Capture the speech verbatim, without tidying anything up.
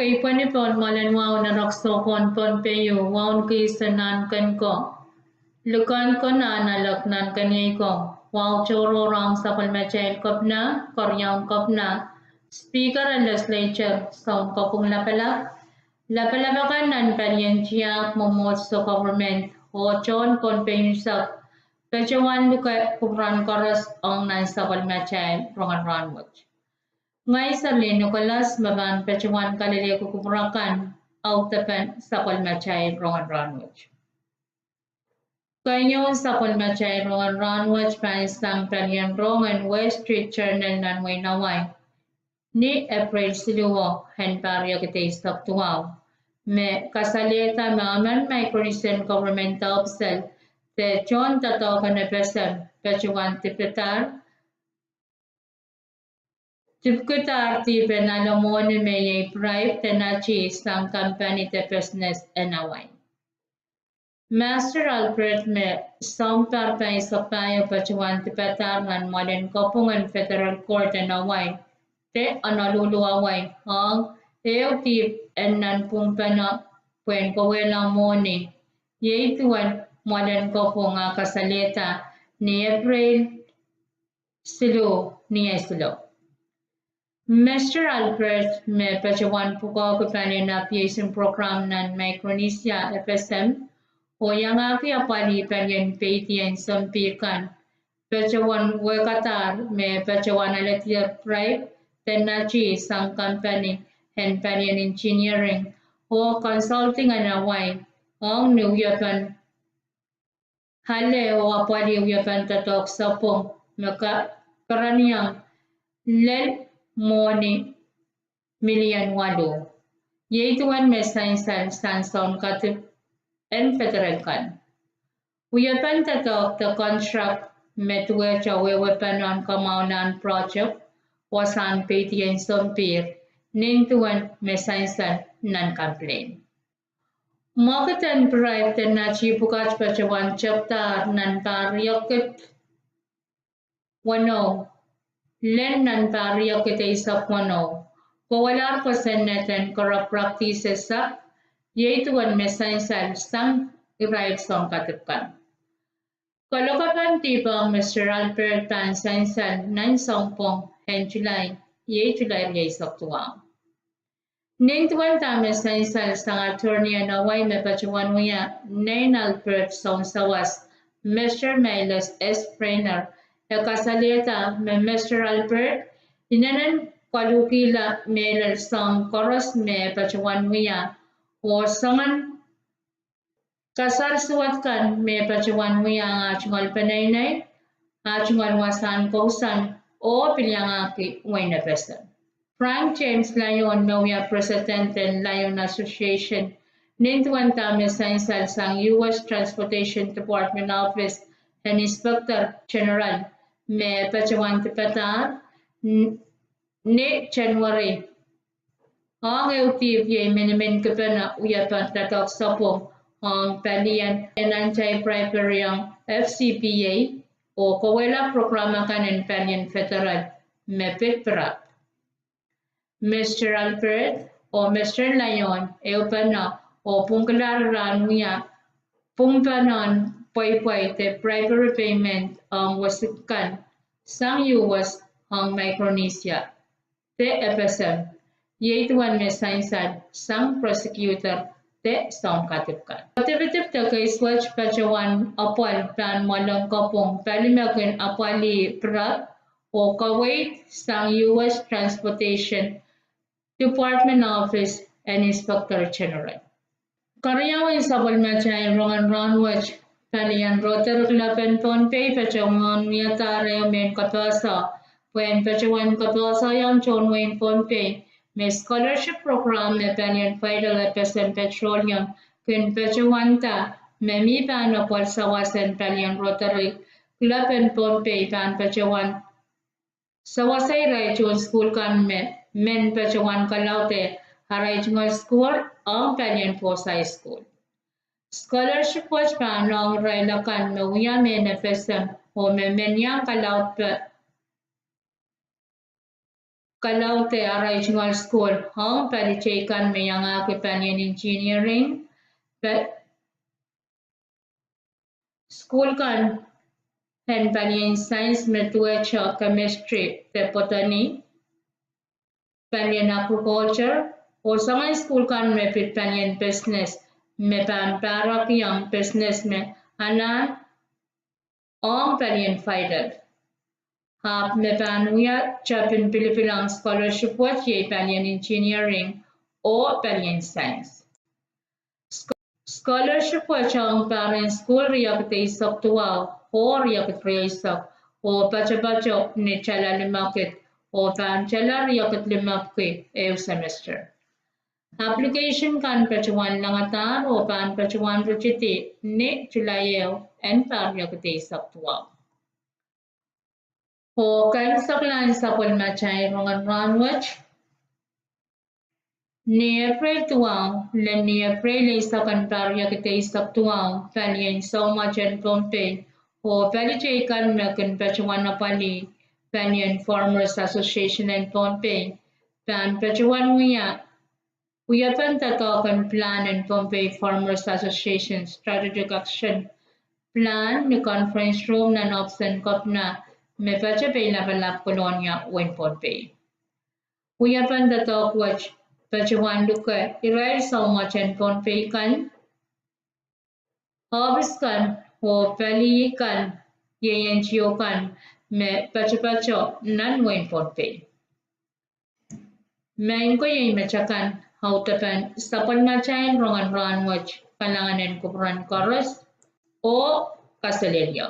Ei pwehn pwon mwoalen wahu nan rehn soukohp en Pohnpei, wahu kis en Nahnken ko, likan ko nan alek Nahnken iei ko, wahu tohrohr ong sapwellimatail kepina, keriaun kepina, speaker en legislature, sounkopwung lapalap, lapalap akan nan palien tiahk, mwomwohdiso, government, oh tohn Pohnpei unsek, patohwan luke kupwuren koaros ong nan sapwellimatail rongen rahnwet. Ngehi Serlin Nicholas me pahn patohwan kalelehki kupwur akan audepen sapwellimatail rongen rahnwet. Keieun sapwellimatail rongen rahnwet pahn sang palien rong en West Street Journal nan wehin Hawaii ni Epreil siluh en pahr riekid eisek duwau, me kasalehda me emen Micronesian government official de tohn doadoahk en FSM patohwan dipidahr, dipikidahr dihp en ale mwohni me iei bribe de nati sang kampani de business en Hawaii. Master Albert me sounpar pahisek pahieu patohwan dipadahr nan mwoalen kopwung en Federal Court en Hawaii de Honolulu, Hawaii, ong ehu dihp en nan pwungpene pwehn kawehla mwohni, iei duwen mwoalen kopwung a kasalehda ni Epreil siluh, ni ei siluh. Master Albert me patohwan pwukoahki palien aviation program nan Micronesia, FSM, oh iangahki apwalih palien peidi en sounpar kan, patohwan wehkadahr me patohwan aledier bribe de nati sang kampani en palien engineering oh consulting en Hawaii ong ni wiepen ale oh apwalih wiepen doadoahk sapwung me ka-, kereniong lel mwohni milion waluh, iei duwen me sansal sang sounkadipw en federal kan. Wiepen doadoahk de contract me duwehte wehwehpen en kamwahulahn project wasahn peidi en sounpar, nin duwen me sansal nan complaint. Mwekid en bribe de nati pwukat patohwan tepdahr nan pahr riekid weneu, lel nan pahr riekid eisek weneu, kohwalahr kosonned en corrupt practices, iei duwen me sansal sang irail sounkadipw kan. Kalokapen dihp ong Master Albert pahn sansal nan sounpwong en July, iei July rieisek duwau. Nin duwen dahme sansal sang attorney en Hawaii me patohwan wia nein Albert sounsawas, Master Miles S. Brainer, e kasalehda me Master Albert inenen kaluhkihla mehlel soahng koaros me patohwan wia, oh soangen kasar suwed kan me patohwan wia ong ah tungoal peneinei, ah tungoal wasahn kousoan, oh pil iangahki wehin FSM. Frank James Lyon me wia president en Lyon Association, nin duwen dahme sansal sang U S Transportation Department Office en Inspector General, me patohwan dipadahr n-, ni January ong ehu dihp iei minimin kipena wiepen doadoahk sapwung ong palien en anti-bribery ong FCPA, oh kawehla program akan en palien federal me pid bribe. Master Albert oh Master Lyon ehupene oh pwungkilahr rahn wia pwungpene en pweipwei de bribery payment ong wesik kan sang U S ong Micronesia de FSM, iei duwen me sansal sang prosecutor de sounkadipw kan. Dipidip de keis wet patohwan apwal pahn mwoalen kopwung pali me kin apwalih bribe oh kaweid sang U S Transportation Department Office en Inspector General. Keriau en sapwellimatail rongen rahnwet, palien Rotary Club en Pohnpei patohwan wiadahr ehu mehn kapehse pwehn patohwan kapehseiong tohn wehin Pohnpei me scholarship program me palien Vital FSM Petroleum kin patohwanda, me mi pahn apwal sawas en palien Rotary Club en Pohnpei pahn patohwan sawasei irail tohn sukuhl kan me men patohwan kalaudehla arail tungoal sukuhl ong palien Posa High School. Scholarship wet pahn ong irail akan me wia mehn FSM oh me men iang kalaudpe kalaudehla arail tungoal sukuhl ong pali teikan me iangahki palien engineering, pa- sukuhl kan en palien science me duwehte chemistry de botany, palien agriculture, oh soangen sukuhl kan me pid palien business me pahn pahrekiong business me anahn ong palien vital. Ahpw me pahn wia tepin pilipil ong scholarship wet iei palien engineering oh palien science. Scholarship wet ong pahr en sukuhl riekid eisek duwau oh riekid rieisek, oh patopato ni tala limekid, oh pahn tala riekid limepwiki ehu semester. Application kan patohwan langadahr oh pahn patohwan ritidi ni July ehu en pahr riekid eisek duwau. Oh kaimwiseklahn sapwellimatail rongen rahnwet, ni April duwau lel ni April eisek en pahr riekid eisek duwau, palien soumwet en Pohnpei oh pali teikan me kin patohwan apwalih palien Farmers Association en Pohnpei pahn patohwan wia wiepen doadoahk en pilahn en Pohnpei Farmers Association Strategic Action Plan ni conference room nan ohpis en Kepina me patopato Lapalap, Kolonia, wehin Pohnpei. Wiepen doadoahk wet patohwan luke irail soumwet en Pohnpei kan, ohpis kan oh pali kan, iei NGO kan me patopato nan wehin Pohnpei. Maing ko, iei metakan audepen sapwellimatail rongen rahnwet. Kalahngan en kupwuren koaros oh kaselehlie.